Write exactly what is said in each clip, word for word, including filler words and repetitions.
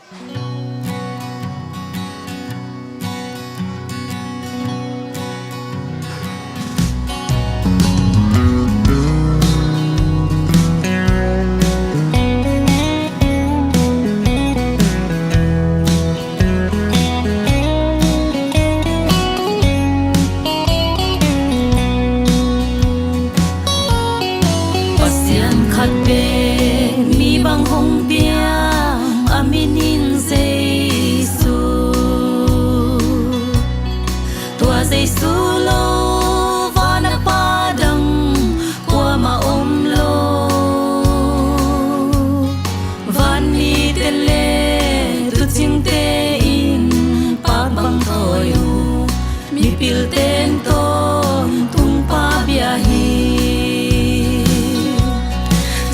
Pasian khat pen mi bang hong piang, a min in Jesu. Tua Jesu lo van a pa dang kuamah om lo. Van mite le tuucingte in pak bang thawi uh, mipilte'n tawntung pa bia hi.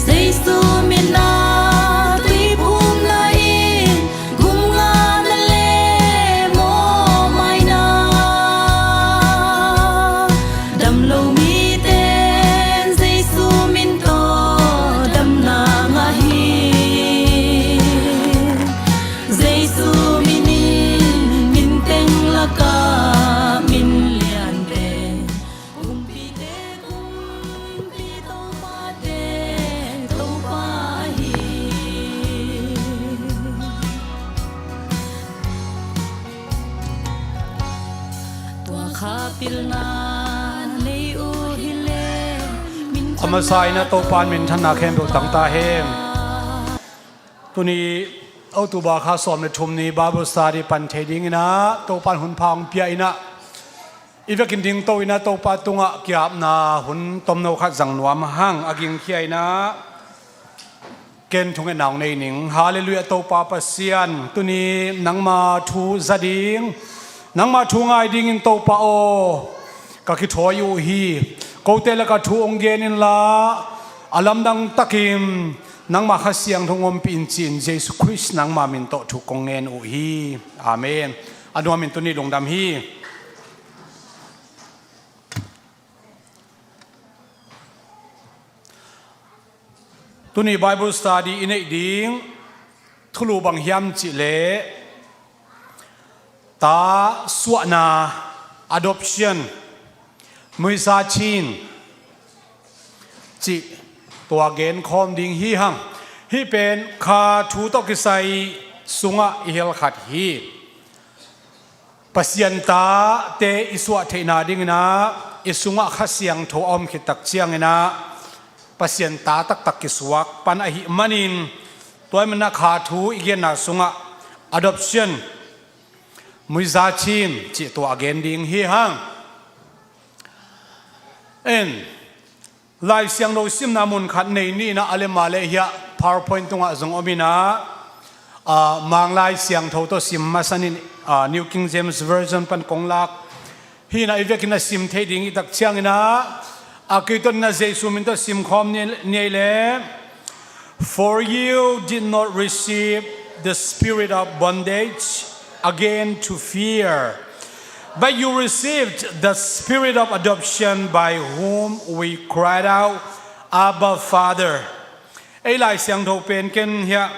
Jesu min a tuiphumna in gum ngahna le mawhmaina, damlo mite'n Jesu min tawh damna ngah hi. Jesu min in min teng lakah min liante, kumpite Kumpi, Topate Topa hi. Tua kha pilna nei uh hi le, min a masa in ah Topa'n minthanna khempeuh tang ta hen. Tuni October kha sawm le thum ni Bible study pan thei dingin ah Topa'n hun pha hong pia in ah, i vekin dingto in ah Topa tungah ki-apna hun tomno khat zang nuam hang. A gingkhia in ah ken thungetna hong nei ning. Halleluiah, Topa Pasian, tuni nangma thu za ding, nangma thu ngai dingin Topa aw, ka kithawi uh hi. Kote lakah thu hong gen inla, a lamdang takin nangma Kha Siangtho hong ompih in, ci-in Jesu Khrist nangma min tawh thu kong ngen uh hi. Amen. A nuamin tuni lungdam hi. Tuni Bible study i neih ding thulu bang hiam cih leh, ta suahna, adoption, muizaching cih tua gen khawm ding hi hang. Hih pen kha thu tawh kisai sungah i hel khat hi. Pasian tate i suah theihna dingin ah i sungah Kha Siangtho a om khit tak ciangin ah Pasian ta taktak kisuak pan ahih manin, tua ahih manin ah kha thu i genna sungah adoption, muizaching cih tua a gen ding hi hang. En, Lai Siangtho simna mun khat nei ni in ah, a le ma le hiah PowerPoint tungah zong om in ah, ah, Mang Lai Siangtho tawh sim masa ni in, ah, New King James Version pan kong lak hi in ah, i vekin a sim thei ding i tak ciangin ah, a kei tawh in ah Jesu min tawh sim khawm ni, ni ei le. For you did not receive the spirit of bondage again to fear, but you received the spirit of adoption, by whom we cried out, "Abba, Father." Ei Lai Siangtho pen ken hiah,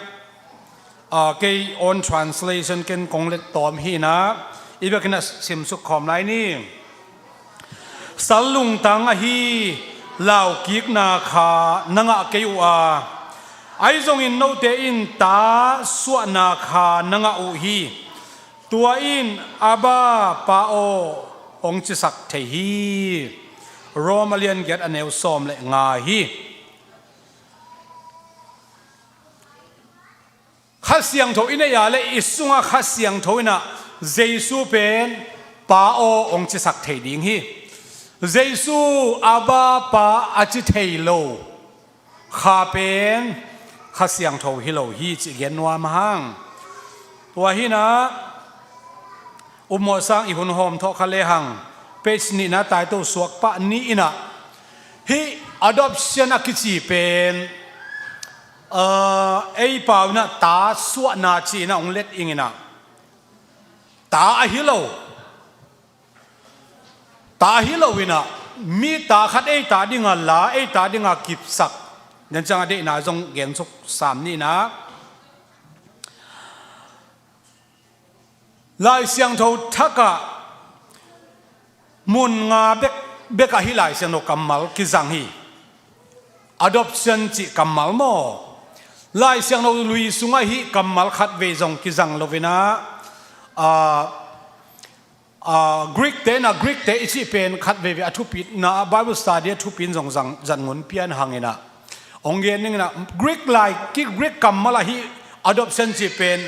ah, kei own translation ken kong let tawm hi in ah, i vekin a simsuk khawm lai ni. Sal lungtang ahi laukikna kha na ngah kei uh a, ahi zongin note in ta suahna kha na ngah uh hi. Tua in, "Abba, Pa aw," hong cisak thei hi. Rom a lian giat a neu sawm le nga hi. Kha Siangtho i neih a le i sungah Kha Siangtho in ah Jesu pen, "Pa aw," hong cisak thei ding hi. Jesu, "Abba, Pa," a ci thei lo kha pen Kha Siangtho hi lo hi cih gen nuam hang. Tua hi in ah, upmawh sang i hun hawm thawh kha lehang, page nihna tai to suak pah ni in ah, hih adoption a kici pen, ah, ei pau in ah ta suahna ci in ah hong let ing in ah, ta ahi lo, ta ahi lo in ah, mi ta khat ei ta dingah la, ei ta dingah kipsak, den ciang a deihna zong gensuk sam ni in ah, Lai Siangtho thakah mun nga bek, bekah hih Lai Siangtho kammal kizang hi. Adoption cih kammal maw? Lai Siangtho lui sungah hih kammal khatvei zong kizang loinah, ah, ah, Greek te na, Greek te i cih pen khatveivei a thupina, Bible study a thupin zong zang, zan ngun pian hanginah hong gen ninginah, Greek lai, ki Greek kammal ahi adoption cih pen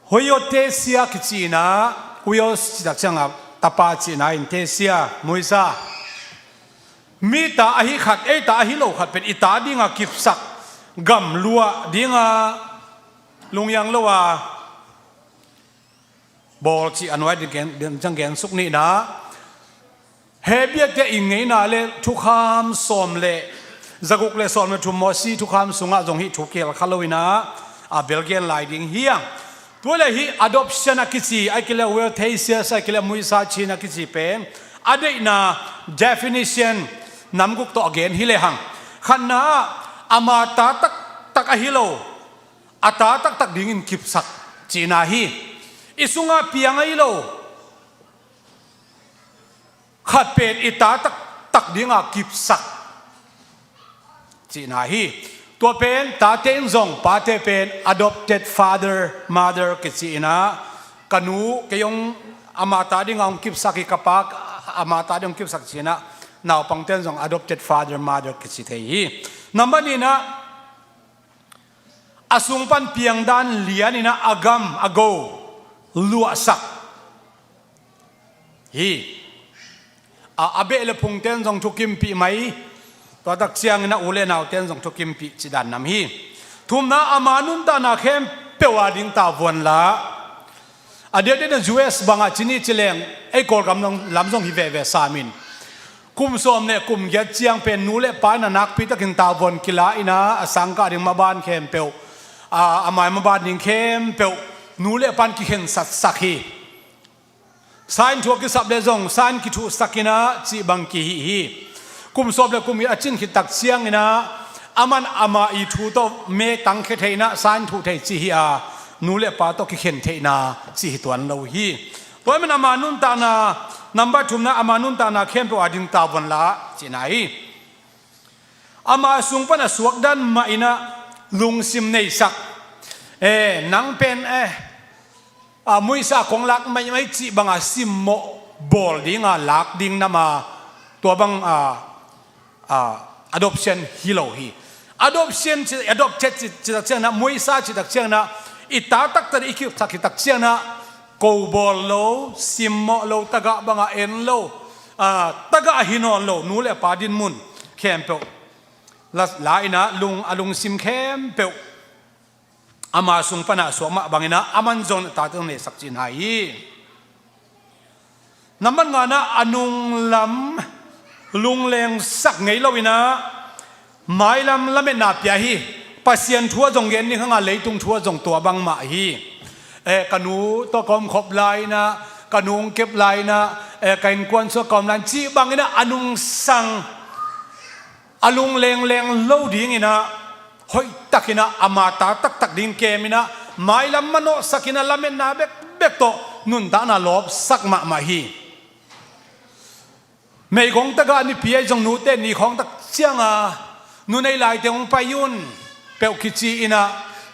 huiothesia kici inah, huios citak ciangah tapa cihna in, thesia, muisa. Mi ta ahi khat, ei ta ahi lo khat pen i ta dinga kipsak, gamluah dinga, lunghiang lo a bawl cih a nuai ding gen, ding ciang gensuk nihna. He biakte in ngeina le thukham sawm le zaguk le sawm le thum Mosi thukham sungah zong hih thu kihel kha loinah, a bel gen lai ding hi a. Tua le hih adoption a kici, a kile huiothesia, a kile muisa cihna kici pen a deihna definition nam guk tawh a gen hi lehang, khatna ah ama ta taktak ahi lo, a ta taktak dingin kipsak cihna hi. I sungah piang ahi lo khat pen i ta taktak dinga kipsak cihna hi. Tua pen tate in zong pate pen adopted father, mother kici inah, ka nu kei hong ama ta dinga hong kipsak hi, ka pa ama ta ding hong kipsak ci inah, naupangte in zong adopted father, mother kici thei hi. Nambat nihna, a sung pan piangdan lian inah a gam a go luahsak hi. A, a beh le phungte in zong thukimpih mai, tua tak ciangin a u le naute in zong thukimpih cidan nam hi. Thumna, ama nuntakna khempeuh a ding tavuan la. A diakdiak in a U S bangah ci ni ci leng, ei Kawlgam lam zong hi veve sam in, kum sawm le kum giat ciang pen nu le pa in a nakpitakin tavuan kila inah, a sangkah ding maban khempeuh, a, a mai maban ding khempeuh nu le pa in kikhensatsak hi. Sign thu a kisap le zong sign kithuhsak inah cih bang kihih hi. Kum sawm le kum giat a cin khit tak ciang inah, aman amah i thu tawh me tangkhia thei inah sign thuh thei ci hi a, nu le pa tawh kikhen theihna ci hi tuan lo hi. Tua ahih man ama nuntakna, nambat thumna, ama nuntakna khempeuh a ding tavuan la cihna hi. Ama sung pan a suakdan mah inah lungsim neisak. Eh, nang pen, eh, a, muisa kong lak maimai cih banga simmawh bawl dinga lak ding nam a, tua bang, a, a, adoption hi lo hi. Adoption ci, adopted ci, citak ciangna, muisa citak ciangna, i ta taktak i kipsak hi tak ciangna, ko bawl lo, simmawh lo, tagah banga en lo, a, tagah hi nawn lo nu le pa dinmun khempeuh la, la inah lung, a lungsim khempeuh ama sung panah suak mah banginah aman zong a tate zong neisak cihna hi. Nambat ngana, a nunglam lunglengsak ngei loinah mailam lametna pia hi. Pasian thu a zong gen ding hanga leitung thu a zong tua bangmah hi. Eh, ka nu tawh ka omkhop lai inah, ka nu hong kep lai inah, eh, ka innkuan sungah ka om lai in cih banginah a nungsang, a lunglengleng lo dinginah hoihtakinah ama ta taktak ding keminah mailam manawhsakinah lametna bekbek tawh nuntakna lawpsak mahmah hi. Meigong tagah nipi ahi zong nute ni khawng tak cianga, nu nei laite hong pai un peuh kici inah,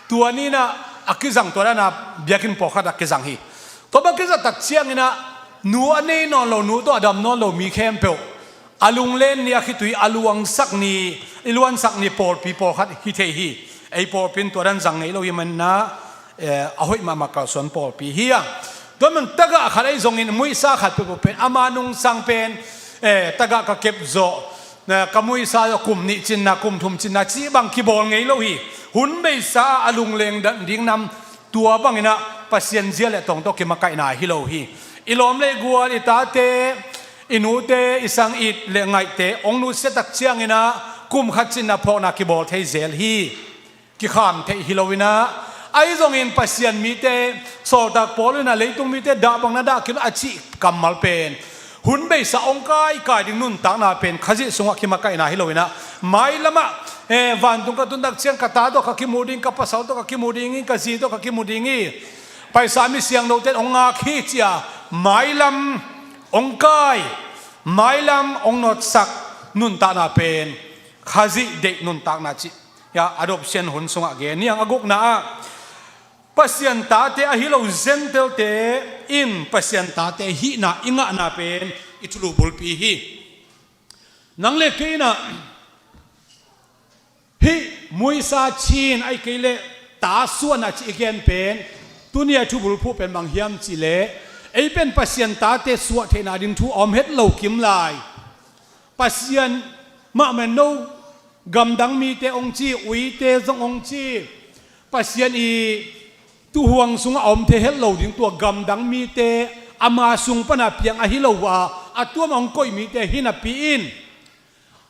tua ni inah a kizang tua dana biakinn pawlkhat a kizang hi. Tua bang kizat tak cianginah nu a nei nawn lo, nu tawh a dam nawn lo mi khempeuh a lunglen ni, a khitui a luangsak ni, i luansak ni pawlpi pawlkhat hi thei hi. Ei pawlpi in tua dan zang ngei lo hi maninah, eh, a hoih mahmah kalsuan pawlpi hi a. Tua man tagah khat ahi zongin muisa khat peuhpeuh pen ama nungsang pen, eh, tagah ka kep zawh, eh, ka muisa zawh kum nih cinna, kum thum cinna cih bang kibawl ngei lo hi. Hun beisa a lungleng ding nam, tua banginah Pasian zia le tawng tawh kimakaihna hi lo hi. I lawm le i gual, i tate, i nute, i sang it le ngaihte hong nusia tak cianginah kum khat cinna phawkna kibawl thei zel hi. Kikham theih hi loinah, ahi zongin Pasian mite, sawltak Paul inah leitung mite dah bang na dah khin a cih kammal pen hun beisa hong kaikai ding nuntakna pen Khazih sungah kimakaihna hi loinah, mailamah, eh, vantung ka tun tak ciang ka ta tawh ka kimu ding, ka pasal tawh ka kimu ding hi, ka zi tawh ka kimu ding hi. Paisa mi siangthote in hong ngak hi ci-a mailam hong kai, mailam hong nawtsak nuntakna pen Khazih deih nuntakna cih, ya, adoption hun sungah gen hi hang. A gukna ah Pasian tate ahi lo Gentile-te in Pasian tate hihna i ngahna pen i thulu bulpi hi. Nang le kei in ah hih muisa cin ahih kei leh ta suahna cih i gen pen tuni-a i thubulphuh pen bang hiam cih leh, ei pen Pasian tate suah theihna ding thu a om het lo kim lai. Pasian mahmah in no gamdang mite hong ci, uite zong hong ci, Pasian i tuuhuang sungah a om thei het lo ding tua gamdang mite ama sung pana piang ahi lo a, a tuam a hong koih mite hi napi in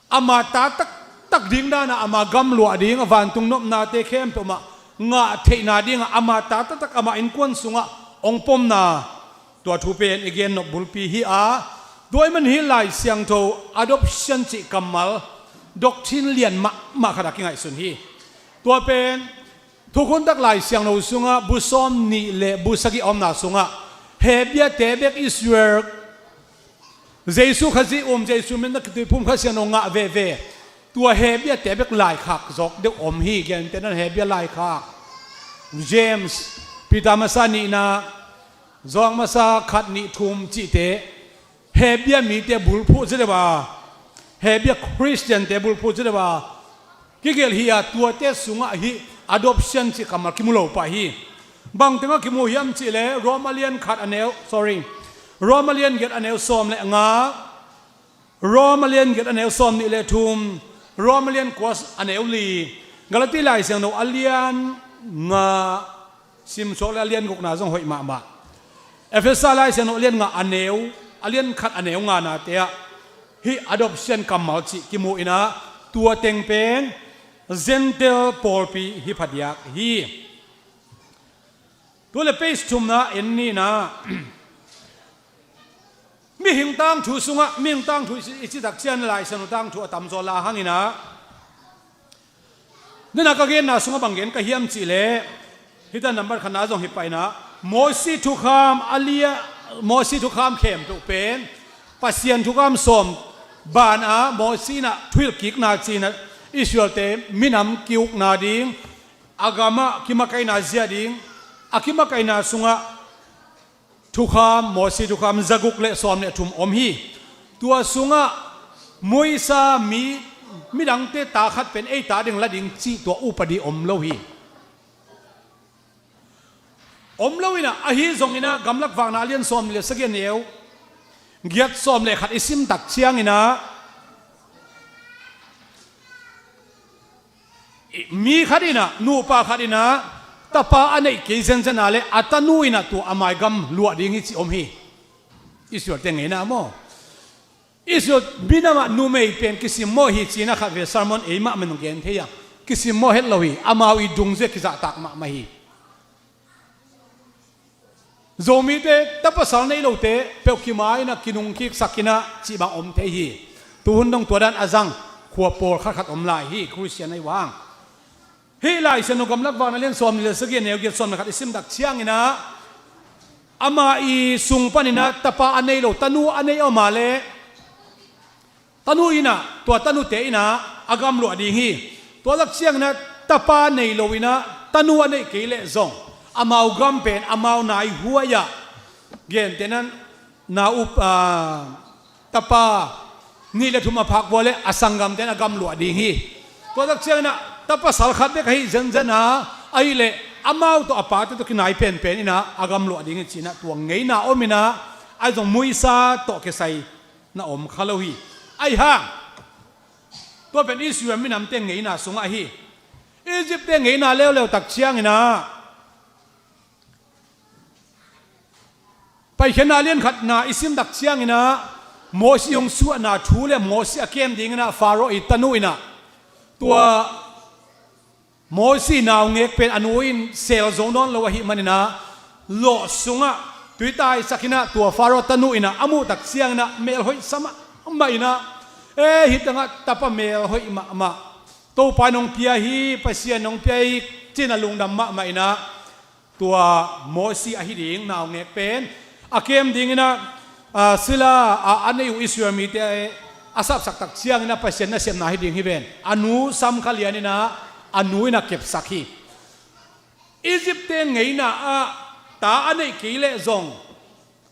ama ta taktak ding dan a, ama gam luah ding a, vantung nopnate khempeuh mah ngah theihna ding a, ama ta taktak, ama innkuan sungah hong pomna, tua thu pen i gen nop bulpi hi a, tua ahih man hih Lai Siangtho adoption cih kammal doctrine lian mahmah khat a kingaihsun hi. Tua pen Thukhun Tak Lai Siangtho sungah bu sawm nih le bu sagih a omna sungah Hebru-te bek Israel, Jesu Khazih um, Jesu min a kituiphum Kha Siangtho ngah veve, tua Hebru-te bek laikhak zawk deuh om hi. Gentehna-in Hebru laikhak, James, Peter masa nihna, John masa khat nih thum cihte Hebru mite bulphuh ci deuh a, Hebru Khristiante bulphuh ci deuh a kigelh hi a, tuate sungah hih adoption cih kammal kimu lo pah hi. Bang tengah kimu hiam cih leh Rom a lian khat a neu, sorry, Rom a lian giat a neu sawm le nga, Rom a lian giat a neu sawm nih le thum, Rom a lian kua a neu li, Galati Lai Siangtho a lian nga, simsuak le a lian gukna zong hoih mahmah. Efesa Lai Siangtho a lian nga a neu, a lian khat a neu nganate ah hih adoption kammal cih kimu in ah, tua teng pen Gentile pawlpi hi phadiak hi. Tu le page thumna en ni in ah, mihing tangthu sungah, mihing tangthu i ci, i ci tak ciang Lai Siangtho tangthu a tamzaw la hang in ah, nana ka genna sungah bang gen ka hiam cih leh, hih tan number khatna zong hi pah in ah, Mosi thukham a lia, Mosi thukham khempeuh pen Pasian thukham sawm ban a, Mosi in ah thuhilh kikna ci-in ah Israel-te minam ki-ukna ding, a gamah kimakaihna zia ding, a kimakaihna sungah thukham, Mosi thukham zaguk le sawm le thum om hi. Tua sungah muisa mi, midangte ta khat pen ei ta ding la ding cih tua upadi om lo hi. Om lo in ah, ahi zong in ah Gamlak Vakna a lian sawm nih le sagih a neu giat sawm le khat i sim tak ciang in ah, mi khat in ah, nupa khat in ah tapa a neih kei zenzen a leh a tanu in ah tua a mai gam luah ding hi cih om hi. Israel-te ngeina maw? Israel minam ah numei pen kisimmawh hi ci-in ah khatvei sermon ei mahmah in hong gen thei a, kisimmawh het lo hi. Amau i dungzui a kizahtak mahmah hi. Zomite tapasal nei lote peuh kima in ah kinungkiksak in ah cih bang om thei hi. Tuhun dong tua dan a zang khua pawlkhat khat om lai hi, Khristian ahi vang. Hih Lai Siangtho Gamlak Vakna lian sawm nih le sagih a neu giat sawm le khat i sim tak ciang in ah, ama i sung pan in ah tapa a nei lo, tanu a nei a om a leh, tanu in ah, tua tanute in ah a gam luah ding hi. Tua tak ciang in ah tapa nei lo in ah tanu a neih kei leh zong amau gam pen amau naihuai ah, gentehna-in, na up, ah, tapa nih le thum a phak vua leh a sanggamte in a gam luah ding hi. Tua tak ciang in ah tapasal khat bek ahi zenzen a, ahih leh amau tawh a pate tawh kinai penpen in ah a gam luah ding hi ci-in ah tua ngeina om in ah, ahi zong muisa tawh kisai na om kha lo hi. Ahi hang tua pen Israel minamte ngeina sungah hi. Egypt-te ngeina leuleu tak ciang in ah, Paikhiatna lian khatna i sim tak ciang in ah, Mosi hong suahna thu le Mosi a kem ding in ah Pharaoh i tanu in ah, tua Mosi naungek pen a nu in seel zo nawn lo ahih man in ah, lawh sungah tui taisak in ah tua Pharaoh tanu in ah a muh tak ciang in ah melhoih sa mahmah in ah, "E, hih tengah tapa melhoih mahmah, Topa in hong pia hi, Pasian in hong pia hi," ci-in ah lungdam mahmah in ah, tua Mosi ahi ding naungek pen a kem dingin ah, a, sila a, a nei uh Israel mite a sapsak tak ciangin ah Pasian nasepna hi ding hi ven. A nu sam kha lianin ah a nu in ah kepsak hi. Egypt-te ngeina ah ta a neih kei leh zong,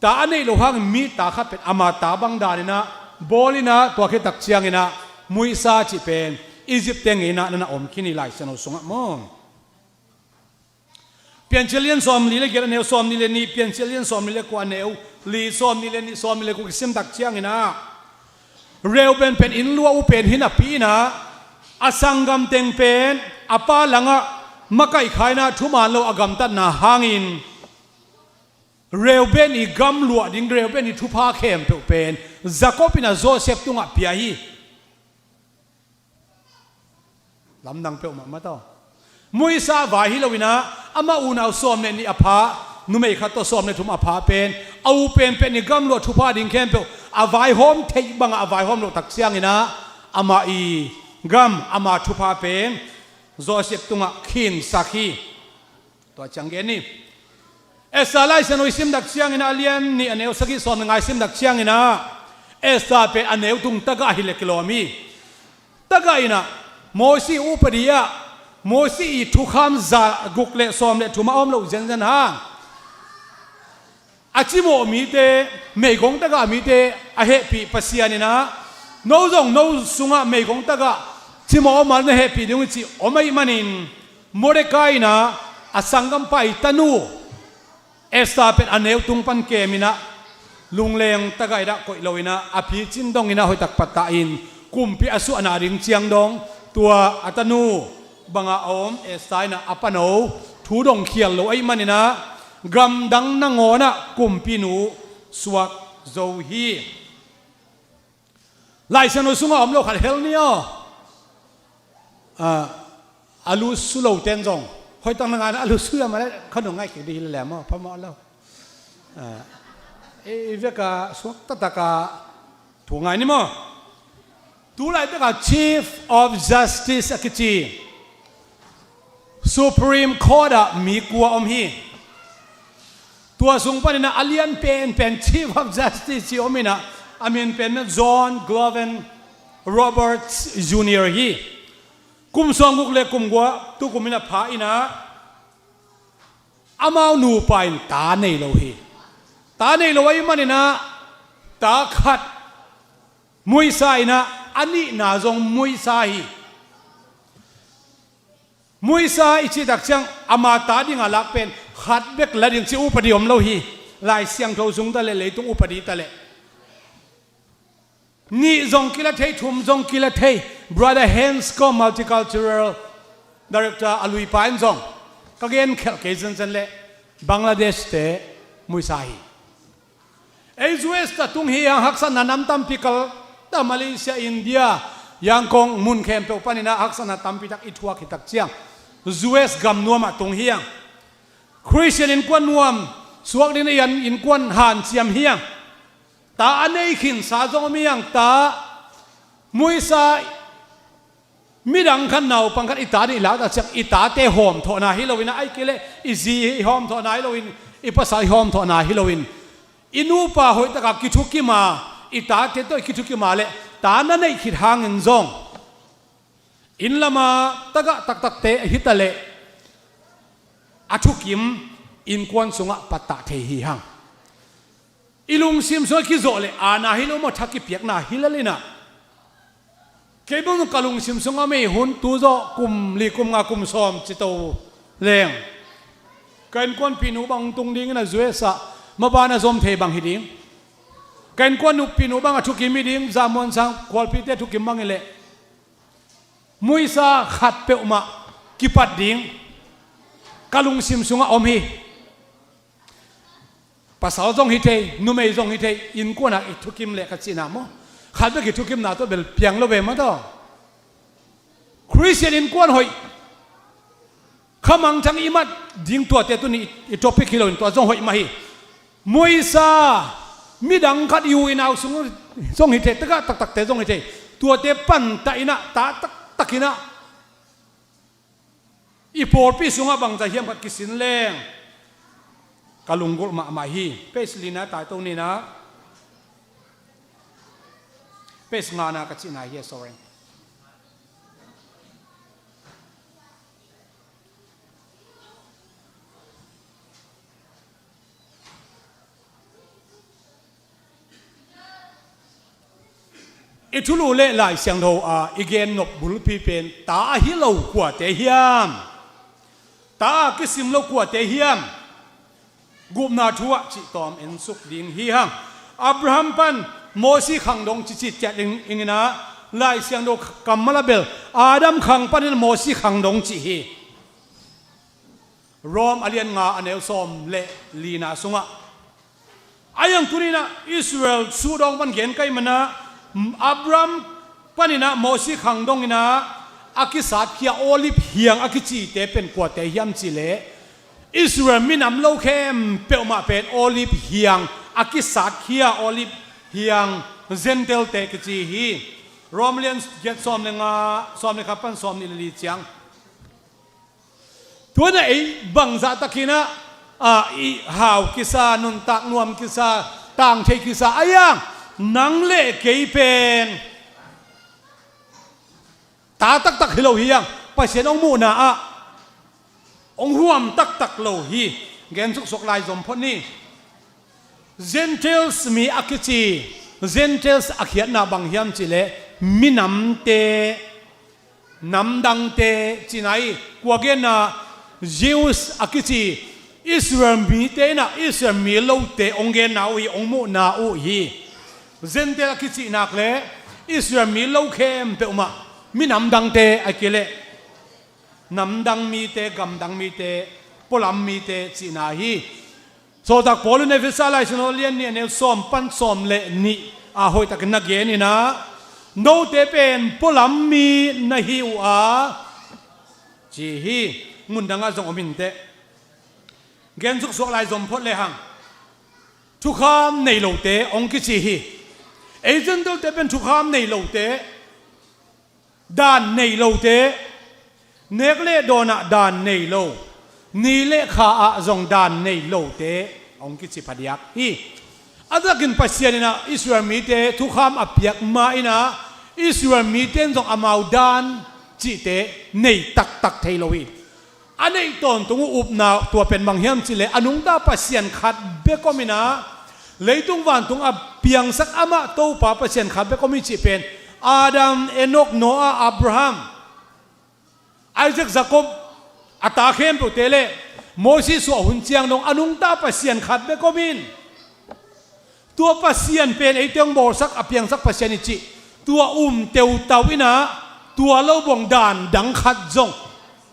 ta a neih loh hangin mi ta khat pen ama ta bang danin ah bawlin ah tua khit tak ciangin ah Musa cih pen Egypt-te ngeina ah na na om khin hi Lai Siangtho sungah maw. Piancil lian sawmli le giat a neu sawmni le nih, Piancil lian sawmli le kua a neu li, sawmni le nih, sawmni le kua kisim tak ciangin ah Reuben pen inn luah uh pen hi napi-in ah a sanggam teng pen a pa langah makaih kha-in ah thuman lo a gamtatna hangin Reuben i gam luah ding, Reuben i thupha khempeuh pen Jacob in ah Joseph tungah pia hi. Lamdang peuhmah mah tawh. Musa vai hi loin ah amah unau sawm le nih a pha, numei khat tawh sawm le thum a pha pen a u penpen i gam luah thupha ding khempeuh a vaihawm theih bangah a vaihawm loh tak ciangin ah amah i gam, ama thupha pen Joseph tungah khinsak hi. Tua ciang gen ni. Esther Lai Siangtho i sim tak ciangin ah a lian nih a neu sagih sawm le nga i sim tak ciangin ah Esther pen a neu tung tagah hi le kilawm hi. Tagah in ah Mosi upadi ah Mosi i thukham za guk le sawm le thum a om loh zenzen hang a cimawh mite, meigong tagah mite a hehpih Pasian in ah no zong no sungah meigong tagah cimawh om a na hehpih ding uh cih om ahih manin Mordecai in ah a sanggampa i tanu Esther pen a neu tung pan kemin ah lungleng tagah in ah koih loin ah a phicin dongin ah hoihtak patahin kumpi a suahna ding ciang dong tua a tanu bangah a om Esther in ah a pano thu dong khial lo ahih manin ah gamdang nangawn ah kumpinu suak zo hi. Lai Siangtho sungah om lo khat hel ni aw. Ah, a lu su lo ten zong hoihtak na ngai na a lu su ya ma le kha nong ngai kik di hi le lem aw phamawh lo. Ah, i, i veka suak taktak a thu ngai ni maw. Tu laitaka Chief of Justice a kici Supreme Court ah mi kua om hi. Tua sung panin ah a lian penpen Chief of Justice ci om in ah a min pen John Glover Roberts Junior hi. Kum sawmguk le kum gua tukum in a pha in ah amau nupa in ta nei lo hi. Ta nei lo ahih manin ah ta khat muisa in ah a nihna zong muisa hi. Muisa i cih tak ciang ama ta dingah lak pen khat bek la ding cih upadi om lo hi. Lai Siangtho sung ta le leitung upadi ta le nih zong kila thei, thum zong kila thei. Brother Hanscom, Multicultural Director a luipa in zong ka gen khelh kei zenzen le Bangladesh-te muisa hi. Ei U S ta tung hi hang, haksatna nam tampi kal ta, Malaysia, India, Yangon mun khempeuh panin ah haksatna tampi tak i thuak hi tak ciang U S gam nuamah tung hi hang. Khristian innkuan nuam suak ding a ian innkuan hanciam hi hang. Ta a nei khinsa zong om hi hang. Ta muisa midang khat naupang khat i ta ding i lak tak ciang i tate hawmthawhna hi loin ah, ahih kei leh i zi i hawmthawhna hi loin, i pasal i hawmthawhna hi loin, i nupa hoihtaka kithukim a, i tate tawh i kithukim a leh ta na neih khit hangin zong inn lama tagah taktakte hi ta leh a thukim innkuan sungah pattah thei hi hang. I lungsim sungah kizawh le aana hi lo maw, tha kipiakna hi lel in ah. Kei bang ka lungsim sungah mei hun tu zawh kum li, kum nga, kum sawm ci to leng ka innkuanpihnu bang tung dingin ah U S ah maban a zom thei bang hi ding. Ka innkuanpihnu bang a thukim hi ding, zamuan sang khualpite thukim bang hi leh muisa khat peuhmah kipat ding ka lungsim sungah om hi. Pasal zong hi thei, numei zong hi thei, innkuan ah i thukim leh ka cihna maw, khat bek i thukimna tawh bel piang lo ve maw tawh. Khristian innkuan hoih, khamangthang i mat ding tuate tuni i topic hi loin tua zong hoih mah hi. Muisa midang khat i u i nau sung zong hi thei, tagah taktakte zong hi thei. Tuate pantah in ah, ta taktak in ah i pawlpi sungah bangzah hiam khat kisin leng ka lunggulh mahmah hi. Page lina tai to nina, page ngana ka cihna hi, sorry. I thulu le Lai Siangtho a i gen nop bulpi pen ta ahi lo kuate hiam? Ta a kisim lo kuate hiam? Gupna thu ah cih tawm en suk ding hi hang. Abraham pan Mosi khang dong cicit ciat ing, ing ina, Lai Siangtho kammal a bel Adam khang panin Mosi khang dong cih hi. Rom a lian nga a neu sawm le lina sungah. A yang tunina Israel suhdawng pan gen kai mana, Abraham panina Mosi khang dongina a kisatkhia olive hiang a kicite pen kuate hiam cih leh, Israel minam lo khempeuh mah pen olive hiang a kisatkhia olive hiang Gentile-te kici hi. Rom lian giat sawm le nga, sawm le khat pan sawm nih le li ciang. Tuana ei bangzah takinah, a, i hau kisa, nuntak nuam kisa, tangthei kisa a yang, nang le kei pen ta taktak hi lo hi yang, Pasian hong muhna ah hong huam taktak lo hi. Gen suksuk lai zom phot ni. Gentiles mi a kici, Gentiles a khiatna bang hiam cih leh minamte, namdangte cihna hi. Kua genna, Jews a kici Israel mite inah Israel mi lote hong genna uh hi, hong muhna uh hi. Gentile a kicih nak leh Israel mi lo khempeuh mah minamdangte a kileh namdang mite, gamdang mite, pualam mite cihna hi. Sawltak Paul in Efesa Lai Siangtho lian nih a neu sawm pan sawm le nih a hoihtakin na gen inah, note pen pualam mi na hi uh a, ci hi. Mundangah zong om inteh. Gen suksuak lai zom phot lehang, thukham nei lote hong kici hi. Ei Gentile-te pen thukham nei lote, daan nei lote, nek le dawnah daan nei lo, ni le kha ah zong daan nei lote hong kici phadiak hi. A takin Pasian inah Israel mite thukham a piak ma inah Israel mite in zong amau daan cihte nei taktak thei lo hi. A neih tawntung uh upna tua pen bang hiam cih leh a nungta Pasian khat bek om inah, leitung vantung a piangsak amah Topa Pasian khat bek om hi cih pen Adam, Enok, Noah, Abraham, Isaac, Jacob, a ta khempeuhte le Moses suah hun ciang dong a nungta Pasian khat bek om in, tua Pasian pen eite hong bawlsak, a piangsak Pasian hi cih tua um teutau inah, tua lo bang daan dang khat zong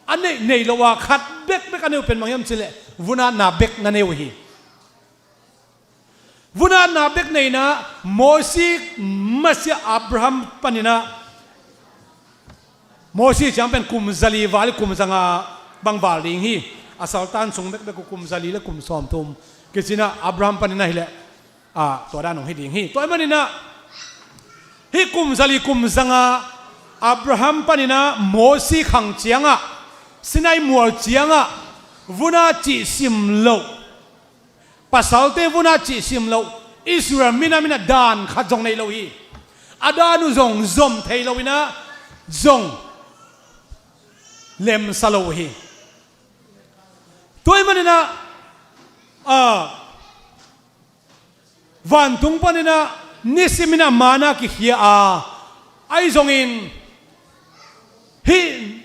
a neih nei lo a, khat bekbek a nei uh pen bang hiam cih leh vunatna bek na nei uh hi. Vunatna bek nei inah Mosi masiah Abraham paninah, Mosi ciang pen kum zali val, kum zanga bang val ding hi. A saltan sung bekbek uh kum zali le kum sawmthum kicinah Abraham paninah hileh, a, tua dan hong hi ding hi. Tua ahih maninah hih kum zali kum zanga Abraham paninah Mosi khang ciangah, Sinai mual ciangah vuna cihsim loh, pasalte vuna cihsim loh Israel minam inah daan khat zong nei lo hi. A daan uh zong zom thei lo inah zong lemsa lo uh hi. Tua ahih maninah, a, vantung paninah nisiminah manna kikhia a, ahi zongin hih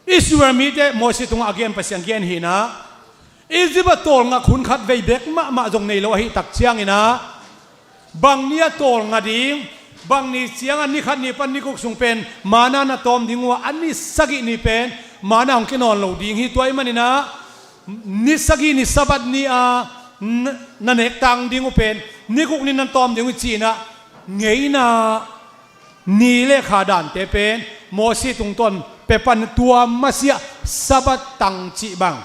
Israel mite Mosi tungah a gen Pasian gen hinah, Egypt ah tawlngak hun khat vei bek mahmah zong nei lo ahih tak cianginah, bang ni a tawlnga ding, bang ni ciangah ni khat ni pan ni guk sung pen manna na tawm ding uh a, a ni sagih ni pen manna hong kinawn lo ding hi. Tua ahih maninah ni sagih ni Sabbath ni a na, na nektang ding uh pen ni guk ni na tawm ding uh hi ci-inah, ngeina ni le kha dante pen Mosi tungtawn pia pan tua masiah Sabbath tang cih bang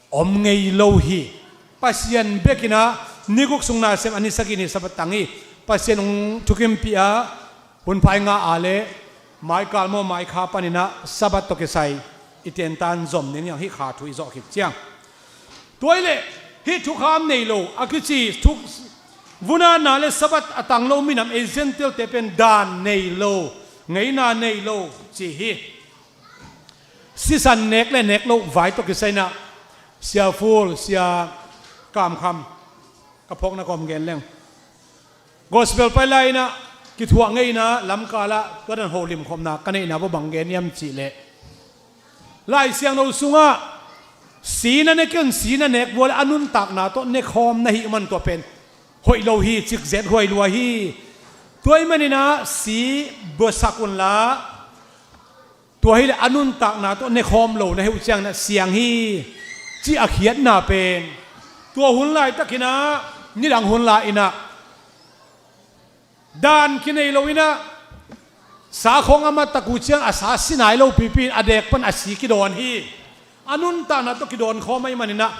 om ngei lo hi. Pasian bekinah ni guk sung nasem a ni sagih ni Sabbath tang hi. Pasian hong thukimpih a, hun pha i ngah a leh maikal maw maikha paninah Sabbath tawh kisai i tentan zom ding hi hang, hih kha thu i zawh khit ciang. Tua hi leh hih thukham nei lo a kici thuk vunana le Sabbath a tang lo minam ei Gentile-te pen daan nei lo, ngeina nei lo ci hi. Sisan nek le nek loh vai tawh kisai inah Sia Ful, Sia Kam Kham, ka phawkna kawm gen leng. Gospel pai lai inah kithuah ngei inah lamkalah tua dan holim khopna ka neihna bawh bang gen hiam cihleh, Lai Siangtho sungah si na nek un, si na nek vua le a nuntakna tawh nekhawm na hih man tua pen hoih lo hi, cikzet huai lua hi. Tua ahih maninah si buasak unla, tua hileh a nuntakna tawh nekhawm lo na hih uh cianginah siang hi, ci a khiatna pen tua hun laitakinah nidang hun lai inah daan kinei lo inah sa khawng a mat tak uh ciang a sa si nai lo pipi in a dek pan a si kidawn hi. A nuntakna tawh kidawn khawm ahih maninah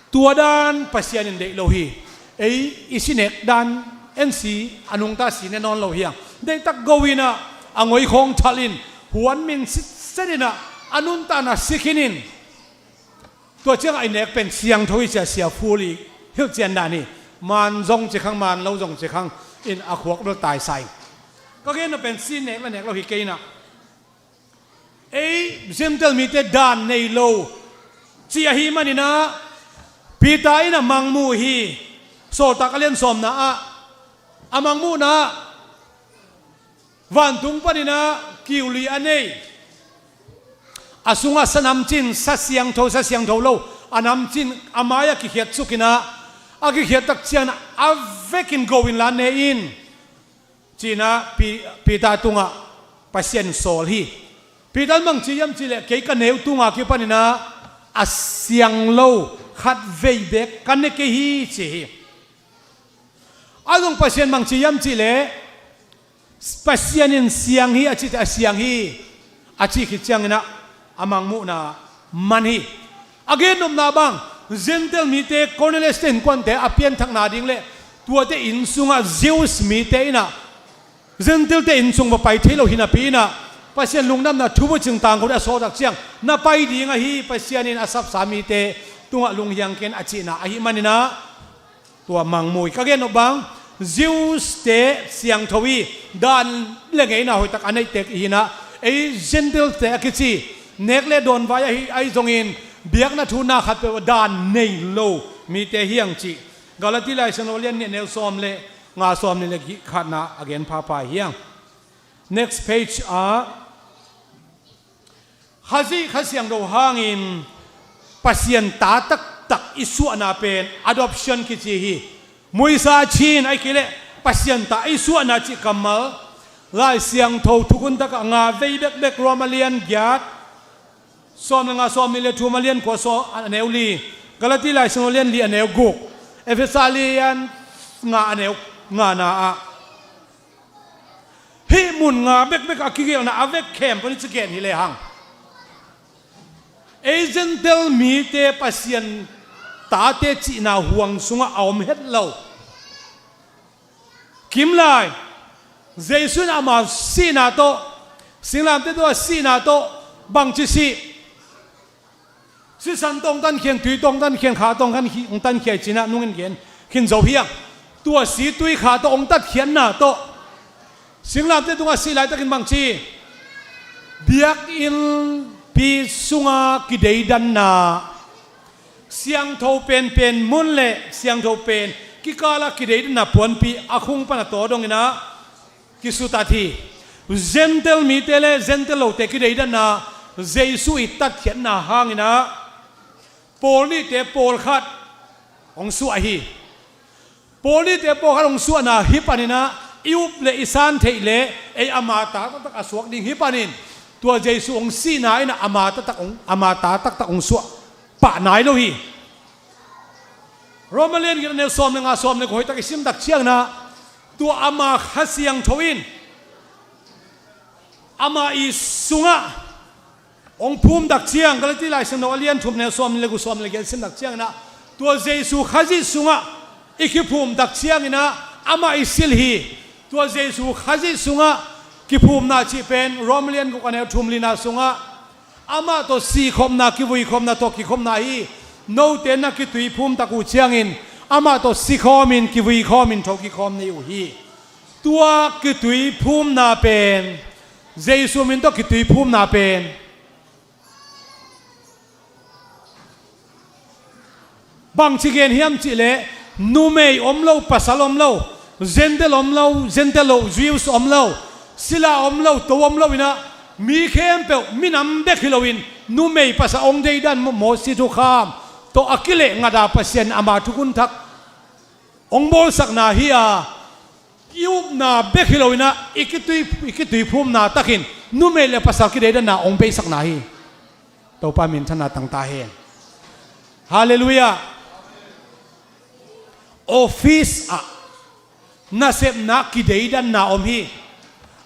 tua dan Pasian in deih lo hi. Ei i si nek dan en si a nungta si ne nawn lo hi hang. Deihtak go inah a ngoi khawng thalh in huan min sitset inah a nuntakna si khin in tua ciangah i nek pen siangtho hi ci a Sia Ful i hilhcian dan hi. Maan zong ci khang, maan lo zong ci khang in a khuak bel taisa hi. Ka genna pen si nek le nek lo hi kei inah ei Gentile mite daan nei lo ci ahih maninah Peter inah mangmuh hi. Sawltak a lian sawmna ah a mangmuhna ah vantung paninah kiuli a nei, a sungah sa namcin, sa siangtho, sa siangtho lo a namcin a mai-ah kikhiat sukinah a kikhiat tak cianginah a vekin go inla ne in. Cinah Pi-, Peter tungah Pasian sawl hi. Peter in bang ci hiam cihleh, kei ka neu tunga kipaninah a siang lo khat vei bek ka ne kei hi ci hi. A zong Pasian bang ci hiam cihleh, Pasian in siang hi a cite a siang hi a cih khit cianginah a mangmuhna man hi. A gennopna bang, Gentile mite, Cornelius-te innkuante a pianthakna ding le tuate inn sungah Jews mite inah Gentile-te inn sung va pai thei lo hi napi inah Pasian lungdamna thubucing tangkote a sawltak ciang na pai ding ahi, Pasian in a sapsa mite tungah lunghiang ken a cihna ahih maninah tua mangmuh hi. Ka gennop bang, Jews-te siangtho hi, daan le ngeina hoihtak a neihtek hi inah ei Gentile-te a kici nek le dawn vai ahi, ahi zongin biakna thu na khat peuh daan nei lo mite hi hang cih Galati Lai Siangtho lian nih a neu sawm le nga, sawm nih le khatna a gen phapha hi hang. Next page ah Khazih Kha Siangtho hangin Pasian ta taktak i suahna pen adoption kici hi. Muisa chin ahih kei leh Pasian ta i suahna cih kammal Lai Siangtho thukhun takah nga vei bekbek, Roma lian giat sawm le nga, sawm nih le thum, a lian kua sawm a neu li, Galati Lai Siangtho lian li a neu guk, Efesa lian nga a neu ngana ah hih mun nga bekbek a kigelhna a vek khempeuh ni ci gen hi lehang ei Gentile mite Pasian tate cihna huang sungah a om het lo. Kimlai Jesu in ama sihna tawh, singlamteh tungah sihna tawh bangci sih? Sisan tawh hong tankhia in, tui tawh hong tankhia in, kha tawh hong tankhia, hong tankhia hi cinah nungin gen khin zo hi hang. Tua si tui kha tawh hong tatkhiatna tawh singlamteh tungah sih laitakin bangci? Biakinnpi sunga kideidanna, siangtho penpen mun le siangtho pen kikala kideidanna puanpi a khung pana tawdonginah kisutat hi. Gentile mite le Gentile lote kideidanna Jesu i tatkhiatna hanginah pawl nihte pawlkhat hong suah hi. Pawl nihte pawlkhat hong suahna hih paninah i up le i san theih le ei ama ta taktak a suak ding hih panin tua Jesu hong sihna inah ama ta tak hong, ama ta taktak hong suah pah nai lo hi. Roma lian giat a neu sawm le nga, sawm le kua hoihtak i simtak cianginah tua ama Kha Siangtho in ama i sungah hong phumtak ciang, Galati Lai Siangtho a lian thum neu sawm le guk, sawm le giat simtak cianginah tua Jesu Khazih sungah i kiphumtak cianginah amah i silh hi. Tua Jesu Khazih sungah kiphumna cih pen Roma lian guk a neu thum lina sungah amah tawh sihkhopna, kivui khopna tawh kikhopna hi. Note na kituiphum tak uh ciangin amah tawh si khawmin, kivui khawmin, tho kikhawm nei uh hi. Tua kituiphumna pen, Jesu min tawh kituiphumna pen bangci gen hiam cihleh, numei om lo, pasal om lo, Gentile om lo, Gentile lo, Jews om lo, sila om lo, to om lo inah, mi khempeuh, minam bek hi loin, numei pasal hong deidan, Mo-, Mosi thukham tawh a kileh ngata Pasian ama thukhun thak hong bawlsakna hi a, i upna bek hi loinah, i kitui, i kituiphumna takin numei le pasal kideidanna hong beisakna hi. Topa minthanna tangta hen. Halleluiah. Office ah nasepna kideidanna om hi.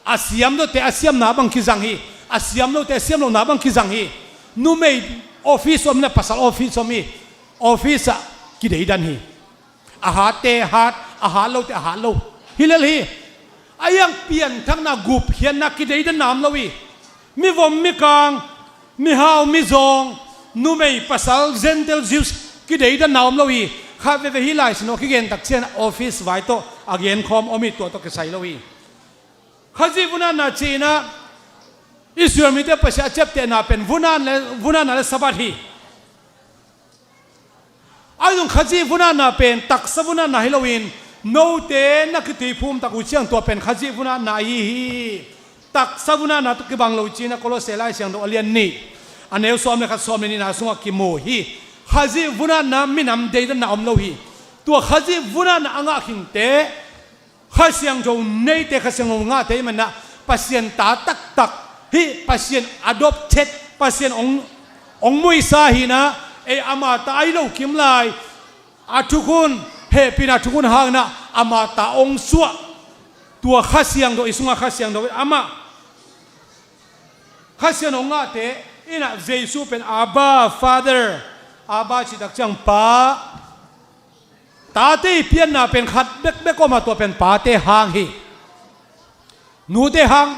A siam lote a siamna bang kizang hi. A siam lote a siam lohna bang kizang hi. Numei office om inah pasal office om hi. Office ah kideidan hi. A hatte hat, a hat lote a hat lo. Hi lel hi. A iang pianthakna, gupkhiatna kideidanna om lo hi. Mivom, mikang, mihau, mizawng, numei, pasal, Gentile, Jews, kideidanna om lo hi. Khat veve hi lai sin aw, kigen tak cian office vai tawh a genkhawm om hi, tua tawh kisai lo hi. Khazih vunatna ci-inah Israel mite Pasian a ciaptehna pen vunat le, vunatna le Sabbath hi. Ahi zong Khazih vunatna pen taksa vunatna hi loin, note na kituiphum tak uh ciang tua pen Khazih vunatna ahi hi. Taksa vunatna tawh kibang lo ci-inah Kolose Lai Siangtho a lian nih, a neu sawm le khat, sawm le nihna sungah kimu hi. Khazih vunatna minam deidanna om lo hi. Tua Khazih vunatna a ngah khinte Kha Siangtho neite, Kha Siangtho ngahte i manah Pasian ta taktak hi, Pasian adopted, Pasian ong, ong muisa hinah, ei ama ta ahi lo kim lai, a thukhun, hehpihna thukhun hanginah ama ta ong suah. Tua Kha Siangtho, i sungah Kha Siangtho amah Kha Siangtho ngahte inah Jesu pen Abba, Father, Abba cih tak ciang Pa. Tate i pianna pen khat bekbek om a, tua pen pate hang hi. Nute hang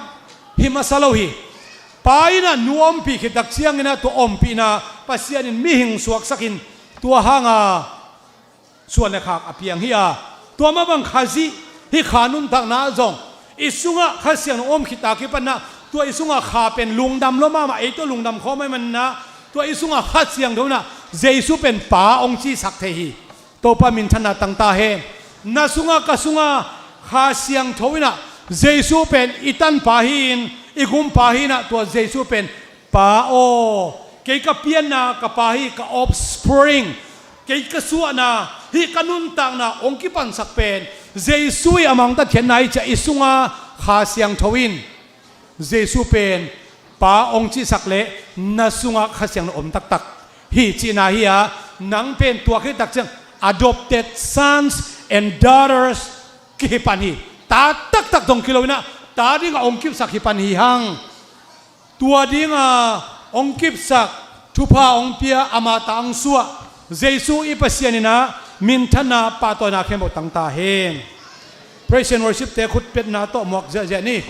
hi masa lo hi. Pa inah nu ompih khit tak cianginah tua ompihna Pasian in mihing suaksakin tua hanga suan le khak a piang hi a, tua mah bang Khazih hih Kha nuntakna ah zong i sungah Kha Siangtho om khit a kipanah tua i sungah Kha pen lungdam lua mahmah, ei tawh lungdam khawm ahih manah tua i sungah Kha Siangtho inah Jesu pen Pa ong cisak thei hi. Topa minthanna tangta hen. Na sungah, ka sungah Kha Siangtho inah Jesu pen i tanpa hi-in, i gumpa hi-inah tua Jesu pen Pa aw, kei ka pianna ka pa hi, ka offspring, kei ka suahna, hih ka nuntakna ong kipansak pen Jesu i a mangtatkhiatna hi ciah i sungah Kha Siangtho in Jesu pen Pa ong cihsak leh na sungah Kha Siangtho om taktak hi cihna hi a, nang pen tua khit tak ciang adopted sons and daughters kihi pan hi. Ta taktak dong kilo inah ta dingah ong kipsak hi pan hi hang. Tua dinga ong kipsak, thupha ong pia, ama ta ong suah Jesu i Pasian inah minthanna pahtawina khempeuh tangta hen. Praise and worship te khutpetna tawh muak ziahziah ni.